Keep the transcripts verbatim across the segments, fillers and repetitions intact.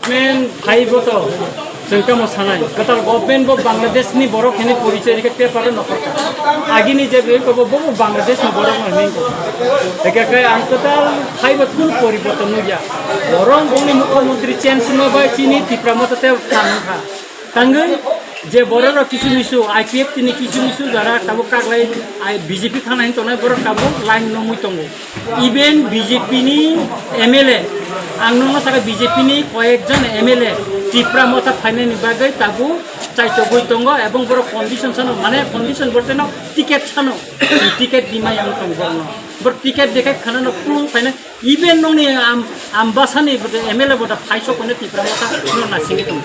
Government phaibo to chwng tamo sanai. Kwtal government bo Bangladesh ni borok hwnwi porichoi rikhe paper no khorkha. Agini je rikhe bo, bo Bangladesh ni borok no hwnwi kho. Eke khe ang kwtal phaibo kunu poriborton nukya. Borok bongni mukhyamantri change wngma bai chini Tipra Motha te phan wngkha. Tangwi je borok rok kisu misu I P F T ni kisu misu jara tabuk kaklai I, B J P thana hin tongnai borok tabuk line no mui tongo. Even B J P ni M L A, ang nungno saka B J P ni koyekjon M L A Tipra Motha phainani bagwi tabuk chaitogwi tongo ebong borok condition sano, mane condition bolte no ticket sano, ticket dimai ang tong borokno. Borok ticket dekhai khana no pung phaina, even nongni am, ambasani bote M L A bote phaisok hwnwi Tipra Motha no nasingwi tongo.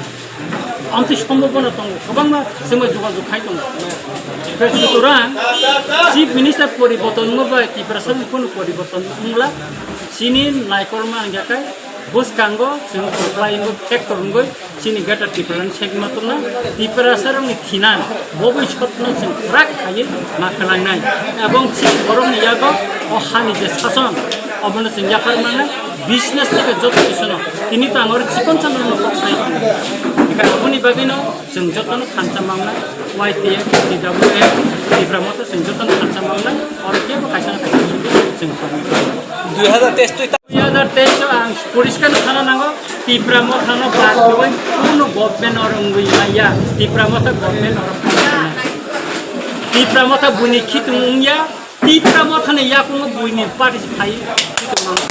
Amtwi sombobona tongo, kwbangma chwngno jogajog khai tongo. Tei sutorang Chief Minister poriborton wngma bai Tiprasa ni phano poriborton wngla. Chini naikolma wngya khe bwskango chwng kwplai wngwi factor wngwi chini Greater Tipraland segma tongna Tiprasa rokni thinang bobwi sotno chwng kwrak khaiwi ma kwlangnai. Ebong chini borokni yago o hani je sason obono chwng yaphar mangnai, business theke joto kisono. Tini to ang oro chikon samano kok sai tongo. Hinkhe aboni bagwino chwng jotono thansa mangnai, Y T F, T W F, Tipra Motha chwng jotono thansa mangnai, oro kebo kaisa na kaisa chwng tongwi tongo. Dui hazar teis twi ta- Dui hazar teis o ang poriskar no sana nango, Tipra Motha no bad rwui kuno government oro wngwi maya, Tipra Motha government oro phai maya. Tipra Motha buini khitung wngya, Tipra Motha ni yakungo buini party se phai khitung mango.